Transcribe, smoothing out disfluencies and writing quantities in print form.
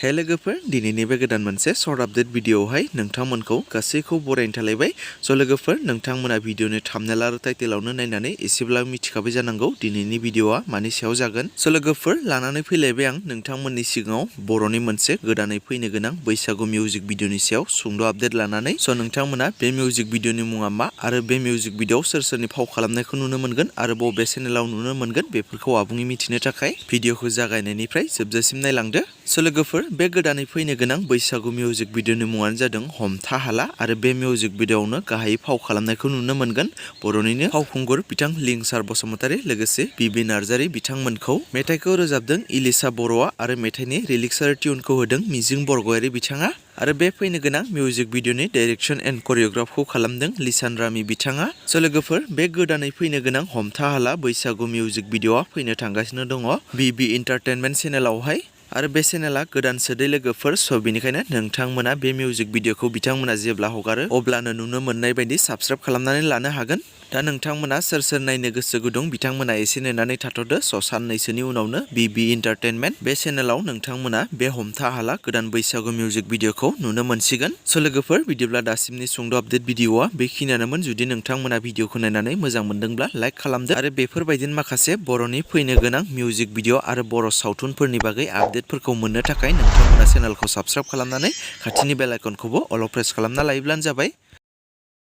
हे लोगोफोर दिनैनि बे गोदान मोनसे सर्ट आपडेट भिडिअआवहाय नोंथांमोनखौ गासैखौ बरायनो थालायबाय। स' लोगोफोर नोंथांमोना भिडिअनि थाम्बनेल आरो टाइटेलावनो नायनानै एसेब्लाबो मिथिखाबाय जानांगौ दिनैनि भिडिअआ मानि सायाव जागोन। स' लोगोफोर लानानै फैलायबाय आं नोंथांमोननि सिगाङाव बर'नि मोनसे गोदानै फैनो गोनां बैसागु मिउजिक भिडिअनि सायाव सुंद' आपडेट लानानै। स' नोंथांमोना बे मिउजिक भिडिअनि मुङा मा आरो बे मिउजिक भिडिअआव सोर सोरनि फाव खालामनायखौ नुनो मोनगोन आरो बबे चेनेलाव नुनो मोनगोन बेफोरखौ आबुङै मिथिनो थाखाय भिडिअखौ जागायनायनिफ्राय जोबजासिम नायलांदो। स' लोगोफोर बे गोदानै फैनो गोनां बैसागु मिउजिक भिडिअनि मुङानो जादों हमथा हाला आरो बे मिउजिक भिडिअआवनो गाहायै फाव खालामनायखौ नुनो मोनगोन बर'निनो फावखुंगुर बिथां लिंसार बसुमतारी लोगोसे बिबी नार्जारी बिथांमोनखौ। मेथाइखौ रोजाबदों इलिसा बर'आ आरो मेथाइनि रिलिक्स आरो टिउनखौ होदों मिजिं बरगयारी बिथाङा आरो बे फैनो गोनां मिउजिक भिडिअनि डाइरेक्सन एन्ड करिय'ग्राफखौ खालामदों लिसान रामी बिथाङा। स' लोगोफोर बे गोदानै फैनो गोनां हमथा हाला बैसागु मिउजिक भिडिअआ फैनो थांगासिनो दङ बिबी एन्टारटेनमेन्ट चेनेलावहाय आरो बे चेनेला गोदान सोदै लोगोफोर। स' बेनिखायनो नोंथांमोना बे मिउजिक भिडिअखौ बिथांमोना जेब्ला हगारो अब्लानो नुनो मोननाय बायदि साबस्क्राइब खालामनानै लानो हागोन। दा नोंथांमोना सोर सोर नायनो गोसो गुदुं बिथांमोना एसे नेनानै थाथ'दो। स' साननैसोनि उनावनो बिबी एन्टारटेनमेन्ट बे चेनेलाव नोंथांमोना बे हमथा हाला गोदान बैसागु मिउजिक भिडिअखौ नुनो मोनसिगोन। स' लोगोफोर बिदिब्ला दासिमनि सुंद' आपडेट भिडिअआ बेखिनियानोमोन। जुदि नोंथांमोना भिडिअखौ नायनानै मोजां मोनदोंब्ला लाइक खालामदो आरो बेफोरबायदिनो माखासे बर'नि फैनो गोनां मिउजिक भिडिअ आरो बर' सावथुनफोरनि बागै आपडेटफोरखौ मोननो थाखाय नोंथांमोना चेनेलखौ साबस्क्राइब खालामनानै खाथिनि बेल आइकनखौबो अल प्रेस खालामना लायोब्लानो जाबाय।